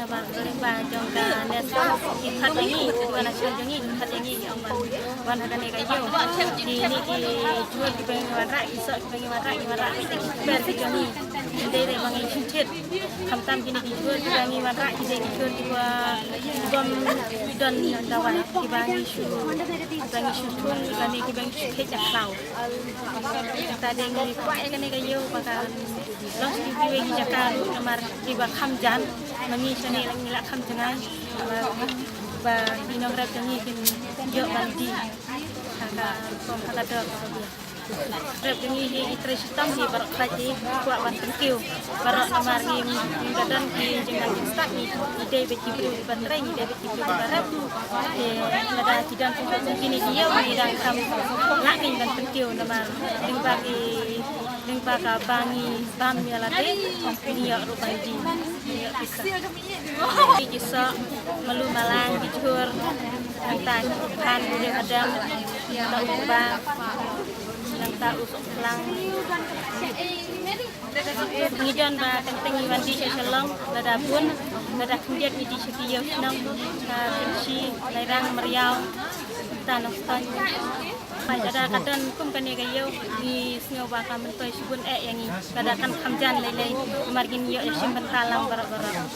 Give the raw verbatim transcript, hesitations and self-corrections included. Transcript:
Ba ka lyngba jong ka NESO ki khot ïa ngi, ki wan na shnong jong ngi ki khot ïa ngi, ki ong ban wan ha kane ka ïew. Kine ki jhur kiba ngi wanrah, ki soh kiba ngi wanrah, ngi wanrah ki per ki jong ngi. Dei dei ba ngi shu thied. Khamtam kine ki jhur kiba ngi wanrah ki dei ki jhur kiba bym don dawai, kiba ngi shu, kiba ngi shu thung, kiba ngi, kiba ngi shu thied ïa khlaw. Te dei ngi kwah ïa kane ka ïew ba kan long sha kiwei ki jaka ruh namar kiba kham jan, ma ngi shane la ngi la kham jngai. Ba, ba ki nongrep jong ngi kin ïoh ban die ha ka rukom, ha ka dor kaba biang. Rep jong ngi hi ki trei shitom hi baroh khlaiñ hi, kwah ban pynkiew baroh namar ngi, ngi da don ki jingdon jingstad, ngi, ngi dei bad ki briew kiba trei, ngi dei bad ki briew kiba rep. Te lada ki don kum kine ki ïew ngi dang kham lah keiñ ban pynkiew namar lyngba ki, lyngba kaba ngi bam ïa lade, ngi ïoh ruh ban die, ngi ïoh pisa. Ki soh, malu malang, ki jhur, nangta ki phan, ki hadam, nangta u kba, nangta u sohphlang. Ngi don ba teng teng ngi wan die sha Shillong, lada bun, lada khyndiat ngi die sha ki ïew shnong, ka Kynshi, Lairang, Meriaw, nangta Nongstoiñ. Lada ka don kum kane ka ïew, ngi sngew ba ka myntoi shibun eh ïa ngi, lada kan kham jan lei lei, namar ngin ïoh ïa shim bynta lang baroh baroh.